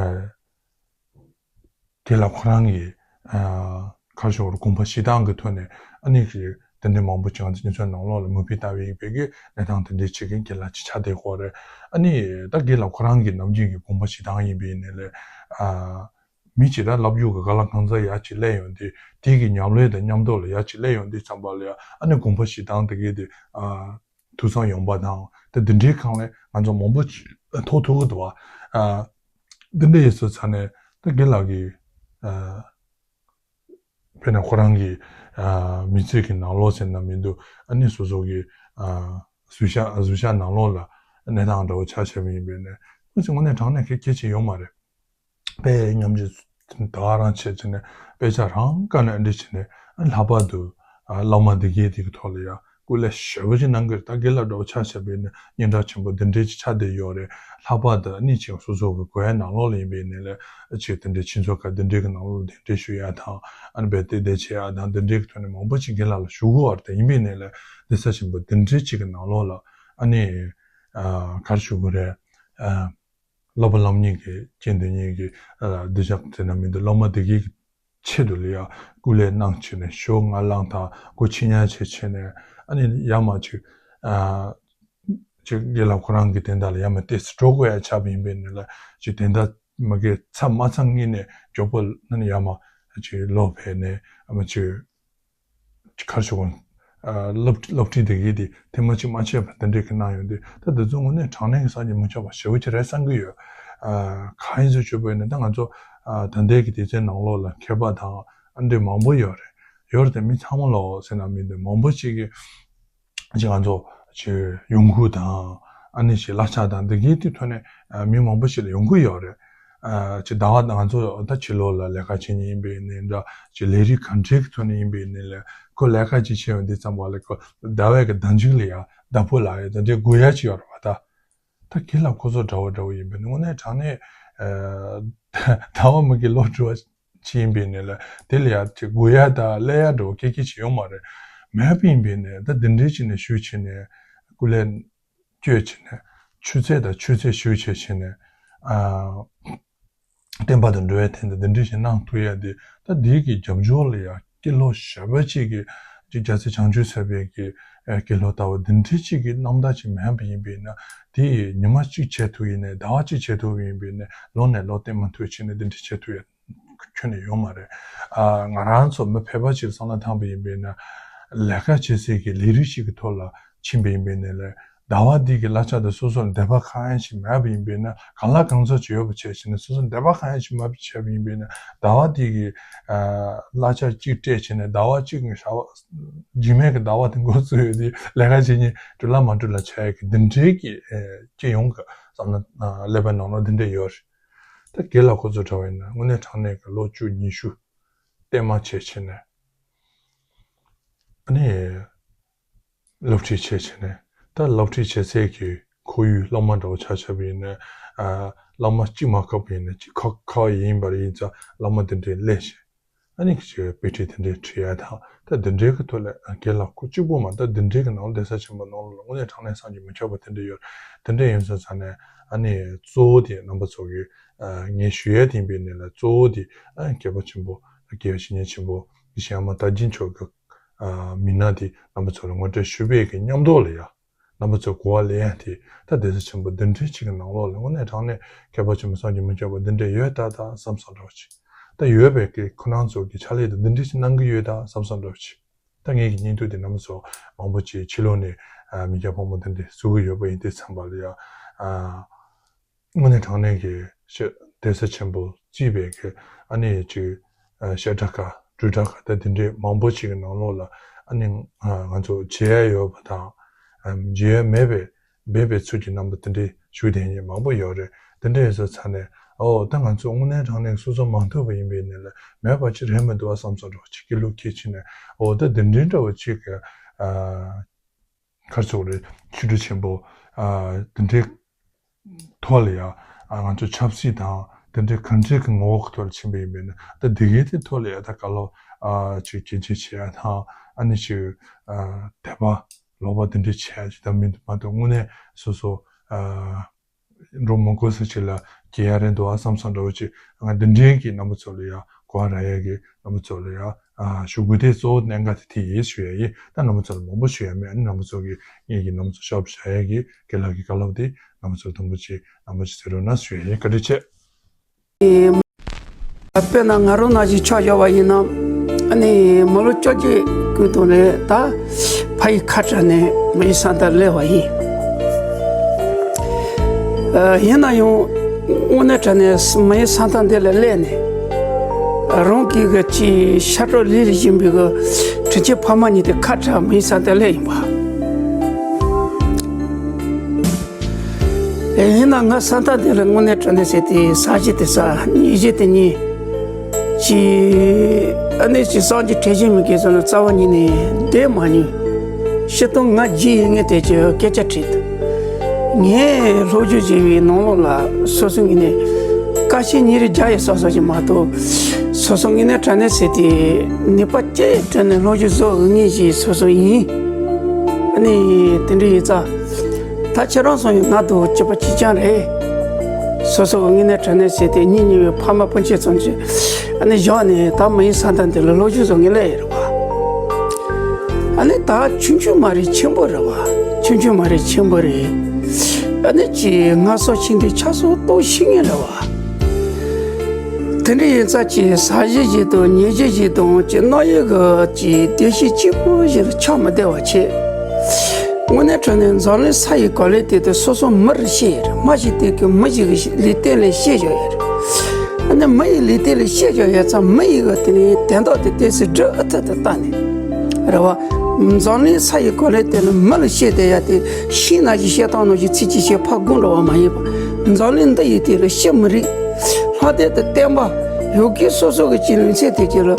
དེ་ལ་ཁོ་རང་གི་ཨ་ག་རེ་ཞུ་དགོས་རེད། དགོངས་པ་བཞེས་སྟངས་ཀྱི་ཐོག་ནས་ཨ་ནི་ཅིག་དེ་འདྲ་མང་པོ་ཅིག་ང་ཚོ་སྤྱི་ཚོགས་ནང་ལོགས་ལ་མུ་པི་ལྟ་བུའི་བོད་ཀྱི་གནས་སྟངས་དེ་འདྲ་ཅིག་གི་དགེ་ལ་ཅིག་ཆགས་བསྡད་ཡོད་རེད། ཨ་ནི་ད་དགེ་ལ་ཁོ་རང་གི་ནམ་རྒྱུན་གྱི་དགོངས་པ་བཞེས་སྟངས་ཡིན་པ་ཡིན་ནའི་ལས། ཨ་མི་གཅིག་ད་ལབ་རྒྱུ་གི་ག་ལ་གང་ཚ་ཡར་ཅིག་སླེབས་ཡོང་དུས། དེ་གི་ཉམས་ལེན་དང་མཉམ་དུ་ལ་ཡར་ཅིག་སླེབས་ཡོང་དུས་ཙམ་པ་ལ་ཡ། ཨ་ནི་དགོངས་པ་བཞེས་སྟངས་དེ་གའི་དེ་ཨ་ཐུགས་བསམ་ཡོང་པ་དང་། དེ་འདི་འདྲའི་སྒང་ལ་ང་ཚོ་མང་པོ་ཅིག་ཐུག་ཐུག་གི་འདུག་པ། ཨ་འདི་འདྲ་ཡིན་ཙང་ནས་ད་དགེ་ལགས་ཀྱི་ཨ་དཔེར་ན་ཁོ་རང་གི་ཨ་མི་ཚེ་གི་ནང་ལོགས་ཟེར་ན་མི་འདུག་ཨ་ནི་སོ་སོ་གི་ཨ་གཟུགས་ཤ་གཟུགས་ཤ་ནང་ལོགས་ལ་གནས་སྟངས་འདྲ་བོ་ཆ་བཞག་པ་ཡིན་པས་ནས། དངོས་གནས་དྲང་གནས་གལ་གལ་ཆེ་ཡོད་མ་རེད། དཔེ་ཉམས་ཀྱི་ད་ག་རང་བྱས་བྱས་ནས་ དཔེ་ཆ་རང་བཀའ་ནས་འདི་བྱས་ནས་ལྷག་པར་དུ་བླ་མ་སྡེ་དགེ་དེ་གི་ཐོག་ལ་ཡ་སྐུ་ལས་ཞེ་པོ་ཅིག་གནང་གི་རེད། ད་དགེ་ལགས་འདྲ་བོ་ཆ་བཞག་པ་ཡིན་ན་སྙན་གྲགས་ཆེན་པོ་འདི་འདྲའི་ཅིག་ཆགས་བསྡད་ཡོད་རེད། ལྷག་པར་དུ་ཨ་ནི་ཅིག་སོ་སོ་གི་གོ་ཡ་ནང་ལོགས་ལ་ཡིན་པའི་ནས་ལས་ཅིག་དེ་འདྲའི་ཆོས་ཚོགས་ཁག་འདི་འདྲའི་གི་ནང་ལོགས་ལ་གདན་འདྲེན་ཞུ་ཡ་དང་ཨ་ནི་རྦད་དེ་བསྡད་བྱེད་ཡ་དང་འདི་འདྲའི་གི་ཐོག་ནས་མང་པོ་ཅིག་དགེ་ལགས་ལ་ཞུ་གི་ཡོད་རེད། ཡིན་པའི་ནས་ལས་འདི་ས་ཆེན་པོ་འདི་འདྲའི་ཅིག་གི་ནང་ལོགས་ལ་ཨ་ནི་ག་རེ་ཞུ་དགོས་རེད། བསླབ་པ་སློབ་གཉེར་གྱི་རྐྱེན་དེ་ཉིད་ཀྱི་སྡིངས་ཆ་དེ་ན་མི་འདུག་བླ་མ་སྡེ་དགེ་གི་ཆེད་དུ་ལ་ཡ་སྐུ་ལས་གནང་བྱས་ནས་ཞོ་ང་བླངས་དང་སྒོ་ཕྱི་ཉལ་བྱས་བྱས་ནས་ཨ་ནི་ཡ་མ་ཅིག་ཅིག་དགེ་ལགས་ཁོ་རང་གི་དེ་འདྲ་ལ་ཡ་མ་ཏེ་སི་འགྲོ་དགོས་ཡ་ཆགས་པ་ཡིན་པའི་ནི་ལ་ཅིག་དེ་འདྲ་མ་གི་མཚམས་མ་ཚང་གཉིས་ནས་མགྱོགས་པོ་ན་ནི་ཡ་མ་ཅིག་ལོག་ཕེབས་ནས་ཨ་མ་ཅིག་གར་ཞུ་གོང་སློབ་སློབ་ཁྲིད་དེ་གའི་དེ་ཐེངས་མ་གཅིག་མ་ཆད་པ་དེ་འདྲས་ཀྱི་གནང་ཡོང་དུས་ད་དེ་ཚོ་དངོས་གནས་དྲང་གནས་ཀྱི་སངས་རྒྱས་མི་ཆོག་པ་ཞེ་པོ་ཅིག་རེད་བསམ་གྱི་ཡོད། གང་ཡིན་ཟེར་ཞུས་པ་ཡིན་ན་ད་ང་ཚོ་ད་ལྟའི་གི་སྡེ་ཚན་ནང་ལོགས་ལ་མཁས་པ་དང་ཨ་འདྲས་མང་པོ་ཡོད་རེད། ཡོད་རེད་དེ་མི་ཚང་མ་ལོག་ཟེར་ན་མི་འདུག་མང་པོ་ཅིག་གིས་ཅིག་ང་ཚོ་ཅིག་ཡོང་ཁུངས་དང་ཨ་ནི་ཅིག་གླ་ཆ་དང་འདི་གའི་དེ་ཐོག་ནས་མི་མང་པོ་ཞིག་ལ་ཡོང་གི་ཡོད་རེད། ཅིག་ཟླ་བ་ང་ཚོ་ད་ཕྱི་ལོགས་ལ་ལས་ཀ་བྱེད་མཁན་ཡིན་པའི་ནས་འདྲ་ཅིག་ལས་རིགས་གང་འདྲའི་ཐོག་ནས་ཡིན་པའི་ནས་ལས་ཁོ་ལས་ཀ་ཅིག་བྱེད་ཡོང་དུས་ཙམ་པ་ལ་ཁོ་ཟླ་བའི་གི་ཟླ་མཇུག་ལ་ཡ་ཟླ་ཕོགས་ལ་ཡ་ད་འདྲའི་དགོས་ཡ་ཅིག་ཡོད་རེད་བ་ད། ད་དགེ་ལགས་ཁོ་ཚོ་འདྲ་བོ་འདྲ་བོ་ཡིན་པས་ན་དངོས་གནས་དྲང་གནས་ཟླ་བ་མི་གི་ལོ་དྲུག་པ་ཅིག་ཡིན་པའི་ནས་ལ་དེ་ལ་ཡ་ཅིག་དགོས་ཡ་ད་ཀླད་ཡ་འདྲ་བོ་སྐད་སྐད་ཅིག་ཡོད་མ་རེད། མེད་པ་ཡིན་པའི་ནས་ད་འདི་འདྲའི་ཅིག་ནས་ཞུས་བྱས་ནས་སྐུ་ལས་བསྐྱོད་བྱས་ནས་ཆུ་ཚད་དང་ཆུ་ཚད་ཞུས་བྱས་བྱས་ནས་ཨ། བསྟན་པ་དང་འགྲོ་བའི་དོན་དུ་འདི་འདྲ་ཞིག་གནང་ཐུབ་ཡ་དེ་ད་འདི་གི་རྒྱབ་ལྗོངས་ལ་ཡ་སྐྱེས་ལོ་ཞེ་པོ་ཅིག་གི་ཅིག་རྒྱལ་སྲས་བྱང་ཆུབ་སེམས་དཔའི་གི་ཨ་སྐྱེས་ལོ་ལྟ་བུ་འདི་འདྲ་ཅིག་གི་རྣམ་ཐར་ཅིག་མེད་པ་ཡིན་པས་ན་དེ་ཉི་མ་གཅིག་བྱེད་ཐུབ་ཡིན་ནའི་ཟླ་བ་གཅིག་བྱེད་ཐུབ་ཡིན་པས་ན་ལོ་ནས་ལོ་བསྟན་མ་ཐུབ་བྱས་ནས་འདི་འདྲ་བྱེད་ཐུབ་ཡ་ཁྱོན་ནས་ཡོད་མ་རེད། ཨ་ང་རང་ཚོ་མི་ཕལ་པ་ཅིག་བསམ་བློ་བཏང་པ་ཡིན་པས་ན་ལས་ཀ་བྱེད་སའི་གི་ལས་རིགས་ཤིག་གི་ཐོག་ལ་ཕྱིན་པ་ཡིན་པས་ན་ལས་ཟླ་བ་འདི་གི་གླ་ཆ་དང་སོ་སོ་ལ་འདོད་པ་གང་ཡང་ཞིག་མེད་པ་ཡིན་པས་ན་གང་ལ་གང་འཚམ་ཅིག་ཡོད་པ་བྱས་ཕྱིན་ནས་སོ་སོ་འདོད་པ་གང་ཡང་ཞིག་མེད་པ་བྱས་པ་ཡིན་པས་ན་ཟླ་བ་འདི་གི་ཨ་གླ་ཆ་གཅིག་སྤྲད་ཕྱིན་ནས་ཟླ་བ་གཅིག་གི་ཞག་རྗེས་མའི་གི་ཟླ་བ་དེ་འགོ་བཙུགས་ཡོད་དུས་ལས་ཀ་བྱེད་མཁན་འགྲུལ་ལ་མ་འགྲུལ་ལ་ཆགས་ཡ་གི་འདི་འདྲའི་གི་ཨ་སྤྱི་ཡོངས་གི་བསམ་བློ་ཨ་ཀླད་པའི་ནང་ལ་འདི་འདྲ་ཡོད་རེད། ད་དགེ་ལགས་ཁོ་ཚོ་འདྲ་བ་ཡིན་ན་དངོས་གནས་དྲང་གནས་ཀྱི་ལོ་བཅུ་ཉི་ཤུ་བསྟན་མ་བྱས་བྱས་ནས་ཨ་ནི་སློབ་ཁྲིད་བྱས་བྱས་ནས་ད་སློབ་ཁྲིད་བྱེད་སའི་གི་ཁོར་ཡུག་སློབ་མ་འདྲ་བོ་ཆ་བཞག་པ་ཡིན་ན་ཨ་སློབ་མ་གཅིག་མ་ཁག་པ་ཡིན་ན་གཅིག་ཁག་ཁག་ཡིན་པར་ཡིན་ཙང་སློབ་མ་དེ་འདྲའི་སླེབས་བྱས་ཨ་ནི་ཅིག་དཔེ་ཁྲིད་དེ་འདྲའི་ཁྲིད་ཡ་དང་ད་དེ་འདྲའི་གི་ཐོག་ལ་ཨ་དགེ་ལགས་ཁོ་གཅིག་པོ་མ་གཏོགས་དེ་འདྲའི་གི་ནང་ལ་གདན་ས་ཆེན་པོ་ནང་ལ་དངོས་གནས་དྲང་གནས་བསམ་གྱིས་མི་ཁྱབ་པ་དེ་འདྲ་ཡོད། དེ་འདྲ་ཡིན་སོང་ཙང་ནས་ཨ་ནི་གཙོ་བོ་དེ་རྣམ་པ་ཚོ་གི་ཨ་ངས་ཞུ་ཡ་དེ་ཡིན་པའི་ནས་ལ་གཙོ་བོ་དེ་ཨ་མཁས་པ་ཆེན་པོ་དགེ་བའི་བཤེས་གཉེན་ཆེན་པོ་དགེ་བཤེས་ཨ་མ་དར་རྒྱས་མཆོག་གི་ཨ་མི་སྣ་དེ་རྣམ་པ་ཚོ་ལ་ངོ་སྤྲོད་ཞུས་པའི་གི་མཉམ་དུ་ལ་ཡ། རྣམ་པ་ཚོས་གོ་བ་ལེན་ཡ་དེ་ད་གདན་ས་ཆེན་པོ་གདན་ཁྲི་གཅིག་གི་ནང་ལོགས་ལ་དངོས་གནས་དྲང་གནས་མཁས་པ་ཆེན་པོ་བསམ་གྱིས་མི་ཁྱབ་པ་འདི་འདྲས་ཡོད་ད་ད་བསམ་བསམ་འདྲ་བོ་ཅིག་ད་ཡོད་པའི་གི་ཁོ་རང་ཚོ་གི་ཕྱག་ལས་དེ་འདི་འདྲས་ཅིག་གནང་གི་ཡོད་ད་བསམ་བསམ་འདྲ་བོ་ཅིག་ད་ངེད་ཀྱི་བརྙན་ཐུང་དེ་རྣམ་པ་ཚོ་མང་པོ་ཅིག་ཕྱི་ལོགས་ནས་ཨ་མི་སྐྱ་ཕོ་མོ་འདི་འདྲས་བཟོ་གི་ཡོད་པ་ཡིན་དུས་ཙམ་པ་ལ་ཡ་ཨ། དངོས་གནས་དྲང་གནས་ཀྱི་ཤ་གདན་ས་ཆེན་པོ་བརྩིས་པའི་གི་ཨ་ནི་ཅིག་ཨ་བཤད་གྲྭ་ཁག་འགྲུལ་གྲྭ་ཁག་ད་དེ་འདྲའི་མང་པོ་ཅིག་གི་ནང་ལོགས་ལ་ཨ་ནི་ང་ང་ཚོ་མཇལ་ཡ་ཡོད་པ་དང་ཨ་མཇལ་ཡ་མེད་པའི་སྦས་པའི་ཚུལ་གྱི་རྣམ་པ་དེ་འདྲའི་བཞུགས་བསྡད་མཁན་མང་པོ་ཡོད་རེད། དེ་འདྲ་ཡིན་སོང་ཙང་ནས་ཨོ་ད་ང་ཚོ་དངོས་གནས་དྲང་གནས་སོ་སོ་མ་ཐུབ་པ་ཡིན་པའི་ནས་ལ་མེད་པ་ཅིག་རེད་མི་འདུག་ཨ་བསམ་བསམ་འདྲ་བོ་ཅིག་གི་བློ་སྐྱེས་ཕྱིན་ནས་ཨོ་ད་དེ་འདྲའི་འདྲ་བོ་ཅིག་གི་ཨ། ག་རེ་ཟེར་དགོས་རེད། ཆོས་སྒྲུབ་ཆེན་པོ་ཨ་དེ་འདྲའི་ཐོག་ལ་ཡ་ཨ་ང་ཚོ་ཆབ་སྲིད་དང་དེ་འདྲའི་གང་འདྲའི་གི་ངོ་བོ་གི་ཐོག་ལ་ཕྱིན་པ་ཡིན་པས་ན་ད་དེ་གའི་དེ་ཐོག་ལ་ཡ་ད་ག་ལོ་ཨ་ཅིག་གྱེས་གྱེས་བྱེད་ཡ་དང་ཨ་ནི་ཅིག་ཨ་དད་པ་ལོག་པ་དེ་འདྲའི་བྱེད་ཡ་ཅིག་ད་མི་འདུག་མ་གཏོགས་དངོས་གནས་སོ་སོ་ཨ། འགྲོ་མི་དགོས་ས་ཅིག་ལ་སྐྱེ་ཡ་རེད་འདུག་ཨ་བསམ་བསམ་འདྲ་བོ་ཅིག་ང་འདི་འདྲའི་གི་རྣམ་པ་ཚོ་ལ་ཡ་གོ་བ་རག་ཡ་གི་རྣམ་པ་ཚོ་ལ་ཡ་ཨ་ཞུ་དགོས་དེ་གཙོ་བོ་གནད་འགག་དེ་དེ་ཡིན་ཞུ་ཡ་ཡིན། ད་རྣམ་པ་ཚོ་ལ་མང་པོ་ཞུ་ཡ་མེད། ཨ་ནི་རྣམ་པ་ཚོ་གི་ངེད་ཀྱི་རྣམ་པ་ཚོ་ཤོབ་བྱ་ཡ་གི་དགེ་ལགས་ཀྱི་བཀའ་སློབ་དེ་རྣམ་པ་ཚོ་དུམ་བུ་ཅིག་རྣམ་པ་ཅིག་ཟེར་རོགས་གནང་ཞུ་ཡ་ཡིན། བཀའ་དྲིན་ཆེ། དཔེར་ན་ང་རང་ནང་བཞིན་ཆ་བཞག་པ་ཡིན་ན་ཨ་ནི་མི་ལོ་བཅོ་བརྒྱད་ཀྱི་སྟེང་ནས་ད་ཕ་ཡི་ཁ་བྲལ་ནས་མ་ཡི་ས་མཐའ་སླེབས་པ་ཡིན། ཨ་ཡིན་ན་ཡང་དངོས་གནས་དྲང་གནས་མ་ཡི་ས་མཐའ་འདི་ལ་སླེབས་ནས་རང་གི་གི་ཅི་ཤ་ཁྲག་ལུས་ལ་བྱིན་པའི་གི་དྲིན་ཅན་ཕ་མ་གཉིས་དེ་ཁ་བྲལ་མ་ཡི་ས་མཐའ་སླེབས་ཡིན་པ། ཨེ་ཡིན་ན་ང་ས་མཐའ་འདི་ལ་དངོས་གནས་དྲང་གནས་ཟེར་ཏེ་ས་གཞི་དེ་ས་གཉིས་གཞི་དེ་གཉིས་ ཅི། ཨ་ནི་ཅི་སངས་རྒྱས་ཁྲེ་ཞིང་མི་དགེ་ཚོ་ལ་རྩ་བ་ཉིད་ནས་བསྡད་མ་མྱོང་། ཤི་སྟོང་ང་རྒྱུས་ཡོད་ངེས་དེ་ཅི་སྐད་ཆ་དྲིས་དུས། ངས་སློབ་སྦྱོང་བྱས་པའི་ནང་ལོགས་ལ་སོ་སོ་ངོས་ནས་དཀའ་ཤེས་ཉིན་རེ་བརྒྱ་ཡི་སོ་སོ་ཞིག་མ་གཏོགས། སོ་སོ་ངོས་ནས་དྲན་ནས་ཟེར་ཏེ་ནུས་པ་ཅི་ཡི་དྲན་ནས་སློབ་སྦྱོང་བཟོ་འོས་ངེས་ཞིག་སོ་སོ་ཡིན། ཨ་ནི་དེ་འདྲ་ཡིན་ཙང་། ད་ཁྱེད་རང་སོང་ཡོད་ང་དུ་སྐྱིད་པ་གཅིག་རྐྱང་རེད། སོ་སོ་གི་དངོས་གནས་དྲང་གནས་བྱས་ཏེ་གཉེན་ཉེ་བའི་ཕ་མ་སྤུན་མཆེད་ཚང་གི་ཨ་ནི་བཞག་ནས་ད་མི་ཡི་ས་མཐའ་འདི་ལ་སློབ་སྦྱོང་བཟོ་ངེས་ལས་ཡོད་རེད་བ། ཨ་ནི་ད་ཆུང་ཆུང་མ་རེད་ཆེན་པོ་རེད་བ། ཆུང་ཆུང་མ་རེད་ཆེན་པོ་རེད། ཨ་ནི་ཅི་ང་སོགས་ཕྱིན་དུས་ཆ་སོགས་གཏོགས་ཤེས་ངེས་རེད་བ། དེ་འདྲ་ཡིན་ཙང་ཅི་ཟ་གཞི་ཞིག་དང་ཉལ་གཞི་ཞིག་དང་ཅི་གནང་ཡས་གི་ཅི་བདེ་སྐྱིད་གཅིག་པུ་ཞིག་ལ་ཆགས་མི་བདེ་བ་བྱེད། དངོས་གནས་དྲང་གནས་འཛམ་གླིང་ས་ཡི་གོ་ལའི་སྟེང་དུ་སོ་སོ་མི་རུ་སྐྱེས་ཡོད་རེད། མ་ཞིག་སྟེང་གི་མི་ཞིག་གི་ལུས་རྟེན་ལ་སྐྱེས་བཞག་ཡོད་རེད། ཨ་ནི་མི་ཡི་ལུས་རྟེན་ལ་སྐྱེས་བཞག་ཡོད་ཙང་མི་ཡི་གི་དེ་ནི་དན་རྟགས་དེ་ཏོག་ཙམ་སྒྲུབ་ཨ་ཐུབ་ཏུ་བལྟས་ནས་རེད་བ། འཛམ་གླིང་ས་ཡི་གོ་ལའི་སྟེང་ནས་མི་ལ་སྐྱེས་བསྡད་ཡ་དེ་ཤིང་ནགས་ཀྱི་བཤད་སྟངས་ནང་བཞིན་ཚིག་གཅིག་བཤད་ཕར་དགོངས་འགྲོ་བ་མ་ཡིན་པ། འཛམ་གླིང་འདི་ཡི་སྟེང་ལ་སྐྱེ་མི་རིགས། ལྷ་དེ་དང་བསྟན་པ། ཡོ་གི་སོ་སོ་གི་ཅི་ལུས་ཚད་དེ་ཅི་ལ།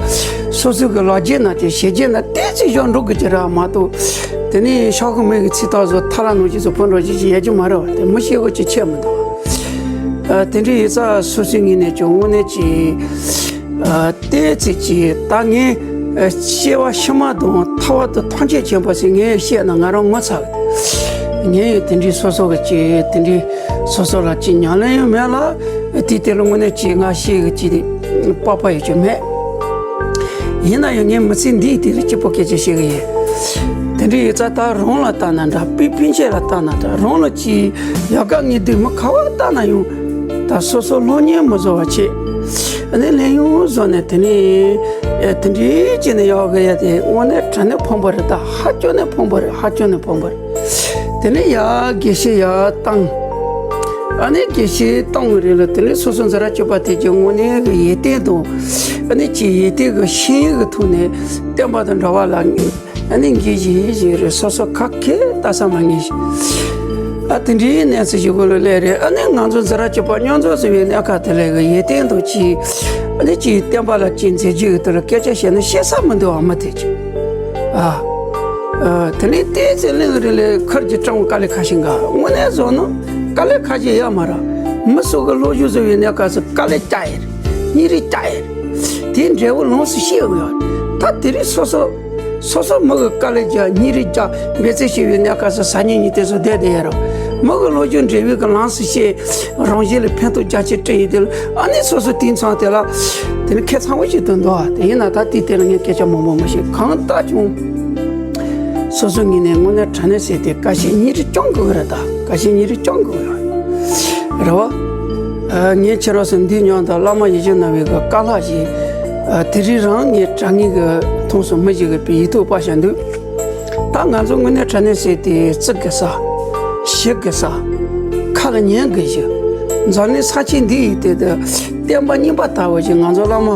སོ་སོ་གི་ལག་རྗེས་ན་དེ་ཞེ་རྗེས་ན་ཏོག་ཙམ་བཞག་འགྲོ་དགོས་ཀྱི་རེད་མ་གཏོགས། དེ་ནས་ཤོག་གུ་མེད་ཀྱི་ཚིག་ཐག་བཟོ་ཐ་ལ་ནང་བཞིན་བཟོ་ཕོ་འགྲོ་ཅི་ཅི་ཡལ་རྒྱུ་མ་རེད་བ། དེ་མི་ཤེས་གོ་ཅི་ཆད་མི་འདུག་ཨ། དེ་འདྲ་ཡིན་ཙང་སོ་སོའི་ངོས་ནས་ཀྱང་དངོས་གནས་ཀྱི། ཨ། ཏོག་ཙམ་ཅིག་ད་ངས་སྐྱེ་བ་ཕྱི་མ་དང་ཐར་པ་དང་ཐམས་ཅད་མཁྱེན་པ་ཞིག་ངས་བཤད་ན་ང་རང་ངོ་ཚ་གི། ངས་དེ་འདྲའི་སོ་སོ་གི་ཅིག་དེ་འདྲའི་སོ་སོ་ལ་ཅིག་ཉམས་ལེན་ཡང་མེད་ལ། དེའི་དེ་ལ་དངོས་གནས་ཅིག་ང་བཤད་གི་ཅིག་དཔག་པ་ཡོད་ཀྱི་མེད། ཡིན་ན་ཡང་ངས་མི་ཚེ་འདིའི་དེ་ལ་སྐྱིད་པོ་སྐད་ཆ་བཤད་གི་ཡིན། དེ་འདྲའི་ཡོད་ཙང་ད་རང་ལ་ལྟ་ན་འདྲ། སྤུན་སྤུན་མཆེད་ལ་ལྟ་ན་འདྲ། རང་ལ་ཅིག་ཡག་ག་ངེས་དུས་མི་ག་བ་ལྟ་ན་ཡང་། ད་སོ་སོ་སློབ་གཉེར་མི་བཟོ་བ་བྱེད། ཨ་ནི་ལས་ཡུན་བཟོ་ནས་དེ་ནས་ཨེ་དེ་འདྲའི་བྱས་ནས་ཡག་གི་ཡ་དེ་དངོས་གནས་དྲང་གནས་ཕངས་པོ་རེད། ད་ཧ་ཅང་ནས་ཕངས་པོ་རེད། ཧ་ཅང་ནས་ཕངས་པོ་རེད། དེ་ནས་ཡ་དགེ་བཤེས་ཡ་བཏང་། ཨ་ནི་དགེ་བཤེས་བཏང་བའི་རིང་ལ་དེ་ནས་སོ་སོ་འཛིན་གྲྭ་བཅུ་པ་དེ་གྱི་དངོས་གནས་ཀྱི་ཡིད་བརྟན་དང་། ཨ་ནི་ཅིག་ཡིད་བརྟན་གྱི་ཤེས་ཡོན་གྱི་ཐོག་ནས་བསྟན་པ་དང་འབྲེལ་བ་ལ། ཨ་ནི་འགན་ཞིག་ཞིག་རེད། སོ་སོ་ཁ་སྐད་ལྟ་ས་མ་ངེས་ཤིང་། ཨ་དེ་འདྲའི་གནས་ཚུལ་ཞིག་གོ་ལ་སླེབས་རེད། ཨ་ནི་ང་ཚོ་འཛིན་གྲྭ་བཅུ་པ་མཉམ་འཛོམས་ཟེར་བའི་གནས་སྐབས་དེ་ལ་གི་ཡིད་བརྟན་དང་ཅིག་ཨ་ནི་ཅིག་བསྟན་པ་ལ་ཅིག་མཛད་རྗེས་ཀྱི་དོན་ལ་སྐད་ཆ་བཤད་ན་བཤད་ས་མི་འདུག་ཨ་མ་དེ་ཅིག་ཨ། ཨ་དེ་ནས་ཏོག་ཙམ་གླེང་རིང་ལ་ཁུར་གྱིས་སྤྲང་བོ་དཀའ་ལས་ཁག་ཤིང་ག་དངོས་གནས་བཟོ་ན་དཀའ་ལས་ཁག་ཅིག་ཡོད་མ་རེད། མི་སུ་གི་སློབ་སྦྱོང་བཟོ་བའི་གནས་སྐབས་སུ་དཀའ་ལས་རྒྱག་ཡ་རེད། སྙིང་རུས་རྒྱག་ཡ་རེད། དེའི་འབྲས་བུ་ལོངས་སུ་ཤེས་ཡོང་ཡ་རེད། ད་དེ་རིང་སོ་སོ། སོ་སོ་མི་གི་དཀའ་ལས་རྒྱག་སྙིང་རུས་རྒྱག་འབད་བརྩོན་བྱས་པའི་གནས་སྐབས་སུ་ཟ་ཉིན་ཉིན་དེ་ཚོ་བསྡད་བསྡད་ཡ་རོ། མི་གི་བློ་སྦྱོང་འབྲས་བུ་གི་ལམ་སུ་བཤད། རང་གཞན་ལ་ཕན་ཐོགས་རྒྱ་ཆེ་སྤྲད་ཡོད་དེ་ལ་ཨ་ནི་སོ་སོ་དེའི་མཚམས་དེ་ལ་དེ་ནི་ཁེ་ཚང་བོ་ཞིག་ཏུ་འདུག་ཨ། དེ་ཡིན་ན་ད་དེའི་ཐད་ལ་ངས་སྐད་ཆ་མང་པོ་མ་བཤད། གང་ལྟར་ཀྱང་སོ་སོ་ངོས་ནས་དངོས་གནས་དྲང་གནས་ཟེར་ཏེ་དཀའ་སྤྱད་སྙིང་རུས་བསྐྱང་དགོས་ཀྱི་རེད། ད་དཀའ་སྤྱད་སྙིང་རུས་བསྐྱང་དགོས་ཀྱི་རེད་བ། ཨ། ངས་ཁྱེད་རང་ཚོ་འདིའི་ཉང་དུ་བླ་མ་ཡིད་བཞིན་ནོར་བུའི་གི་བཀའ་སློབ་ཞིག་ཨ། དེ་རིང་རང་ངས་དྲ་ངེས་གི་མཐོང་སོང་། མི་ཞིག་གི་པའི་ཡིག་ཐོག་པར་བཞག་འདུག་ད་ང་ཚོ་དངོས་གནས་དྲང་གནས་ཟེར་ཏེ་བརྩི་དགོས་ས། ཞུ་དགོས་ས། ཁ་ལ་ཉན་དགོས་ཞིག་འཛམ་གླིང་ས་ཆེན་འདི་ཡི་སྟེང་དུ་བསྟན་པ་རྙིང་པ་ལྟ་བུ་ཞིག་ང་ཚོ་བླ་མ་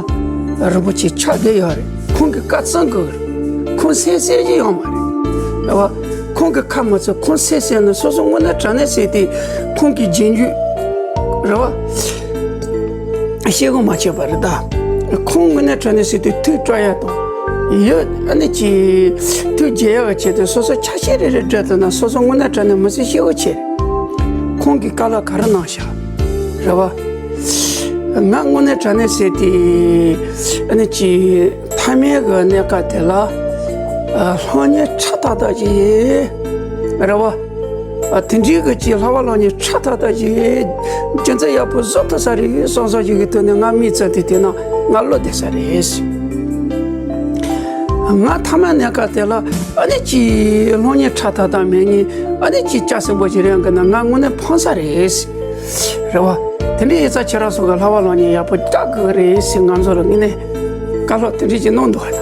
རིན་པོ་ཆེ་ཆགས་བསྡད་ཡོད་རེད། ཁོང་གི་བཀའ་བརྩི་དགོས་རེད། ཁོང་གསལ་གསལ་ཞིག་ཡོད་མ་རེད། རེད་བ། ཁོང་གི་ཁ་མ་ཚུགས་ཁོང་གསལ་གསལ་ནས་སོ་སོ་དངོས་གནས་དྲང་གནས་ཟེར་ཏེ་ཁོང་གི་རྗེས་འཇུག་རེད་བ། ཤེས་གོ་མ་ཆོད་པ་རེད་ད། ཁོང་དངོས་གནས་དྲང་གནས་ཟེར་དུས་ཐུགས་སྤྲོ་ཡ་དང་། ཡོད་ཨ་ནི་ཅི། ཐུགས་དགྱེས་ཡ་གི་ཆེད་དུ་སོ་སོ་ཆ་ཤས་རེ་རེ་སྤྲད་ཐུབ་ན་སོ་སོ་དངོས་གནས་དྲང་གནས་མི་ཚེ་ཤེས་གོ་ཆེ། ཁོང་གིས་བཀའ་སློབ་ག་རེ་གནང་ཤག་རེད་བ། ང་དངོས་གནས་དྲང་གནས་ཟེར་ཏེ་ཨ་ནི་ཅི། མཐའ་མའི་གི་གནས་སྐབས་དེ་ལ་ཨ། སློབ་གཉེར་ཕྲ་ཐག་ཐག་ཅིག་རེད་བ། ཨ། དེ་འདྲའི་གི་ཅིག་ལྷག་པ་སློབ་གཉེར་ཕྲ་ཐག་ཐག་ཅིག་རྒྱུ་མཚན་ཡག་པོ་བཟོ་ཐུབ་ས་རེད་བསམ་བསམ་ཞིག་གི་ཐོག་ནས་ང་མིག་བཙུམ་སྟེ་བལྟས་ན་ང་བློ་བདེ་ས་རེད། ང་མཐའ་མ་གནས་སྐབས་དེ་ལ་ཨ་ནི་ཅིག་སློབ་གཉེར་ཕྲ་ཐག་ཐག་མེད་ནི་ཨ་ནི་ཅིག་སྐྱ་སེང་པོ་ཞིག་རེད་གི་ན་ང་དངོས་གནས་ཕངས་ས་རེད། རེད་བ། དེ་འདྲ་ཡིན་ཙང་ཁྱེད་རང་ཚོ་གི་ལྷག་པ་སློབ་གཉེར་ཡག་པོ་རྒྱག་དགོས་རེད་ཟེར་ང་ཚོ་ལ་དངོས་གནས་བཀའ་སློབ་དེ་འདྲ་ཅིག་གནང་འདུག་བ་ད།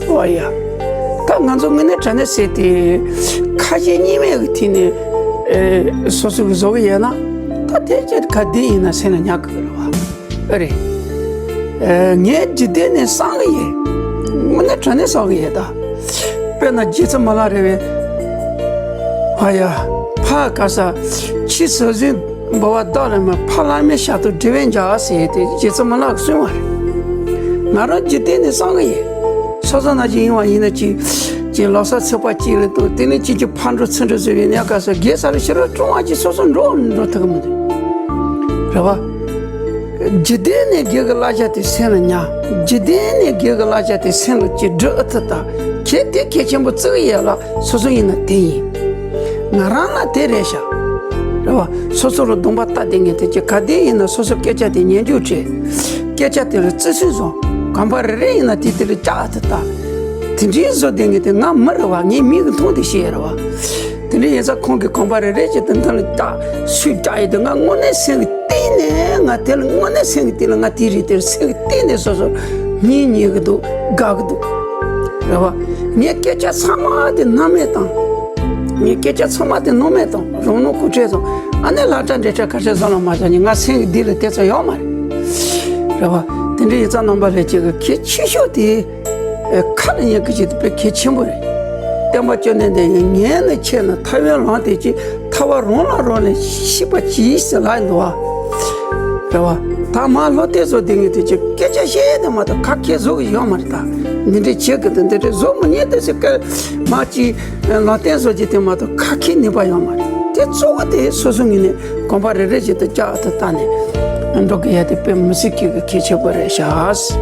ཨོ་ཡ། ད་ང་ཚོ་དངོས་གནས་དྲང་གནས་ཟེར་ཏེ་ཁ་ཞེ་གཉིས་མེད་ཀྱི་ཐོག་ནས་ཨེ། སོ་སོ་གི་བཟོ་གི་ཡོད་ན་ད་དེ་ཅིག་ག་དེ་ཡིན་ན་སེམས་ལ་ཉར་དགོས་རེད་བ། ཨེ་རེད། ཨེ། ངས་འཇིག་རྟེན་ནས་བསམ་གི་ཡོད། དངོས་གནས་དྲང་གནས་བསམ་གི་ཡོད་ད། དཔེར་ན་རྗེ་བཙུན་མི་ལ་རས་པས། ཨ་ཡ། ཕ་ག་ས། ཕྱི་ཟོ་ཟོའི་འབུལ་བ་བདག་ལ་མ་ཕ་བླ་མའི་ཞབས་ཏོག་དྲི་བས་འཇལ་ཟེར་ཏེ་རྗེ་བཙུན་མི་ལ་གསུངས་པ་རེད། ང་རང་འཇིག་རྟེན་ནས་བསམ་གི་ཡིན། སོ་སོ་ནང་བཞིན་ཡིན་བ་ཡིན་ན་ཅིག་ཅིག་ལོ་གསར་ཚོད་དཔག་ཅིག་ལ་འདུག་དེ་ནས་ཅིག་ཅིག་ཕར་འགྲོ་ཚུར་འགྲོ་བཟོས་པའི་གནས་སྐབས་སུ་དགེ་ས་རུ་ཕྱི་རུ་ཀྲུང་བ་ཅིག་སོ་སོ་འགྲོ་འགྲོ་ཐུབ་ཀྱི་མི་འདུག་རེད་བ། འཇིག་རྟེན་ནས་དགེ་གི་བསླབ་བྱ་དེ་སེམས་ལ་ཉར། འཇིག་རྟེན་ནས་དགེ་གི་བསླབ་བྱ་དེ་སེམས་ལ་ཅིག་སྒྲུབ་ཨ་ཐུབ་ད། གལ་ཏེ་གལ་ཆེན་པོ་བརྩི་གི་ཡོད་ལ་སོ་སོ་ཡིན་ན་དེ་ཡིན། ང་རང་ལ་དེ་རེད་ཤག་རེད་བ། སོ་སོ་ལ་སྡོམ་པ་བཏགས་བསྡད་མཁན་དེ་ཅིག་ག་དེ་ཡིན་ན་སོ་སོ་སྐད་ཆ་དེ་ཉན་རྒྱུ་བྱེད། སྐད་ཆ་དེ་ལ་བརྩི་སྲུང་བཟུང་། གོམ་པ་རེ་རེ་ཡིན་ན་དེ་དེ་ལ་བཅག་ཨ་ཐུབ་ད། དེ་འདྲའི་བཟོ་བསྡད་མཁན་དེ་ང་མི་རེད་བ། ངའི་མིག་གིས་མཐོང་དེ་ཤེས་རེད་བ། དེ་འདྲ་ཡིན་ཙང་ཁོང་གིས་གོམ་པ་རེ་རེ་བྱས་ཏེ་འདི་ལ་བཅག་སུས་བཅག་ཡོད་དེ་ང་དངོས་གནས་སེམས་ཀྱི་གཏིང་ནས་ང་དེ་ལ་དངོས་གནས་སེམས་ཀྱི་གཏིང་ལ་ང་དེ་རིགས་དེར་སེམས་ཀྱི་གཏིང་ནས་སོ་སོ་སྙིང་ཉེ་གི་འདུག་དགའ་གི་འདུག་རེད་བ། ངའི་སྐད་ཆ་ཚང་མ་དེ་སྣང་མེད་བཏང་། ངའི་སྐད་ཆ་ཚང་མ་དེ་སྣང་མེད་བཏང་། རང་ནོར་གུ་ཁྲེ་སོང་། ཨ་ནི་ལྷ་གྲྭ་འབྲེལ་ཁྲལ་ཁ་ཤས་བཟོ་ལ་མ་བྱ་ནི་ང་སེམས་ཀྱི་འདི་ལ་དེ་ཚོ་ཡོད་མ་རེད། རེད་བ། དེ་འདྲ་ཡིན་ཙང་རྣམ་པ་ལྷན་རྒྱས་ཀྱི་གལ་ཆེ་ཤོས་དེ། ཨེ་ཁ་ལ་ཉན་གི་ཅིག་དེ་དཔེ་གལ་ཆེན་པོ་རེད། བསྟན་པ་བཅོམ་ལྡན་འདས་ཀྱིས་ངན་ལ་ཆགས་ན་ཐར་པའི་ལམ་དེ་ཅིག་ཐར་པ་རང་ལ་རང་ལས་ཤེས་པ་གྱིས་ཟེར་ལབ་འདུག་བ། རེད་བ། ད་མ་བློ་གཏད་བཟོ་དེ་ངས་དེ་ཅིག་སྐད་ཆ་བཤད་དེ་མ་གཏོགས་ཁ་སྐད་བཟོ་གི་ཡོད་མ་རེད་ད། འདི་འདྲ་བྱེད་གི་འདུག་འདི་འདྲ་བཟོ་མི་ཉན་དེ་ཟེར་སྐད་མ་ཅིག་ལམ་སྟོན་བཟོ་རྒྱུ་དེ་མ་གཏོགས་ཁ་ཁྱེར་ནུས་པ་ཡོད་མ་རེད། དེ་གཙོ་བོ་དེ་སོ་སོ་ངོས་ནས་གོམ་པ་རེ་རེ་བྱས་ཏེ་བཅག་ཏུ་བཏང་ནས་འགྲོ་གི་ཡ་དེ་དཔེ་མི་སྲིད་ཀྱི་གལ་ཆེན་པོ་རེད་ཤག